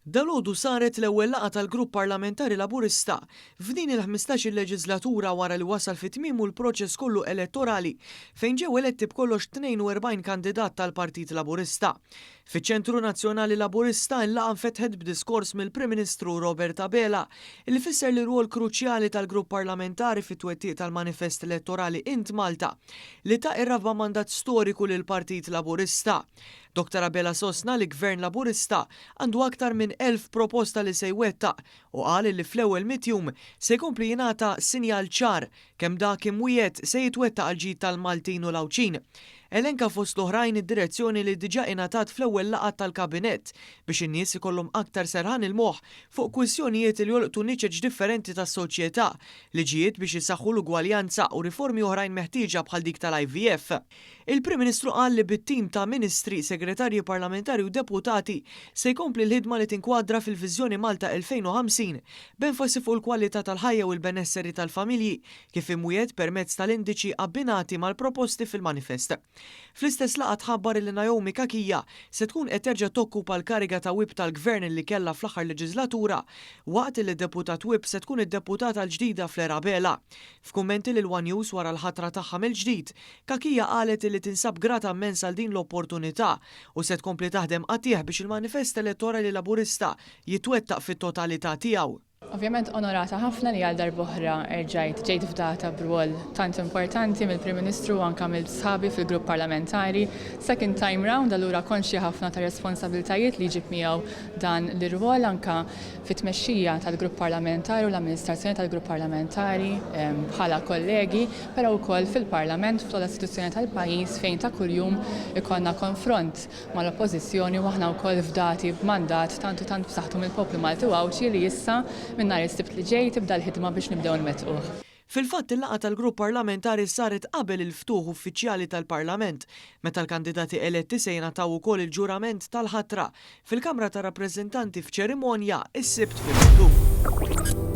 Dalgħodu saret l-ewwel laqgħa tal-Grupp Parlamentari Laburista f'din il-ħmistax-il leġiżlatura wara li wasal fi tmiemu l-proċess kollu elettorali fejn ġew eletti b'kollox 42 kandidat tal-Partit Laburista. Fiċ-Ċentru Nazzjonali Laburista l-laqgħa nfetħet b'diskors mill-Prim Ministru Robert Abela li fisser l-irwol kruċjali tal-Grupp Parlamentari fit-twettiq tal-manifest elettorali Int Malta li ta r-raba' mandat storiku lill-Partit Laburista. Dottor Abela sostna li Gvern Laburista għandu aktar minn 1,000 proposta li se jwettaq u qal li fl-ewwel mitt jum se jkompli jingħata sinjal ċar kemm dak imwiegħed se jitwettaq għall-ġid tal-Maltin u l-Għawdxin. Elenka fost l-oħrajn id-direzzjoni li diġà ingħatat fl-ewwel laqgħat tal-Kabinett biex in-nies ikollhom aktar serħan il-moħħ fuq kwistjonijiet li jolqtu niċeċ differenti tas-soċjetà, liġijiet biex isaħħu l-ugwaljanza u riformi oħrajn meħtieġa bħal dik tal-IVF. Il-Prim Ministru qal li bit-tim ta' Ministri, Segretarji Parlamentari u Deputati se jkompli l-ħidma li tinkwadra fil-Viżjoni Malta 2050 b'enfasi fuq il-kwalità tal-ħajja u l-benesseri tal-familji kif imwiegħed permezz tal-indiċi abbinati mal-proposti fil-manifest. Fl-istess laqgħa tħabbar li Naomi Cachia se tkun qed terġa' tokkupa l-kariga ta' Whip tal-Gvern li kellha fl-aħħar leġiżlatura waqt li Deputat Whip se tkun id-Deputata l-ġdida Fleur Abela. F'kummenti lil one News wara l-ħatra tagħha mill-ġdid, Cachia qalet illi tinsab grata mmens għal din l-opportunità u se tkompli taħdem qatigħ biex il-manifest elettorali Laburista jitwettaq fit-totalità tiegħu. Ovvjament onorata ħafna li għal darb'oħra erġajt ġejt fdata b'rwol tant importanti mill-Prim Ministru u anke mill sħabi fil-grupp parlamentari. Second time round allura konxja ħafna tar-responsabiltajiet li jġib miegħu dan l-irwol anke fit-tmexxija tal-grupp parlamentari u l-amministrazzjoni tal-grupp parlamentari bħala kollegi, però wkoll fil-Parlament, fl-ogħla istituzzjoni tal-pajjiż fejn ta' kuljum ikollna konfront mal-Oppożizzjoni u aħna wkoll fdati b'mandat tant u tant b'saħħtu mill-poplu Malti u Għawdxi li issa minn nhar is-Sibt li ġej tibda l-ħidma biex nibdew nwettquh. Fil-fatt il-laqgħa tal-grupp parlamentari saret qabel il-ftuħ uffiċjali tal-Parlament, meta l-kandidati eletti se jingħataw ukoll il-ġurament tal-ħatra fil-Kamra tar-Rappreżentanti f'ċerimonja s-Sibt filgħodu.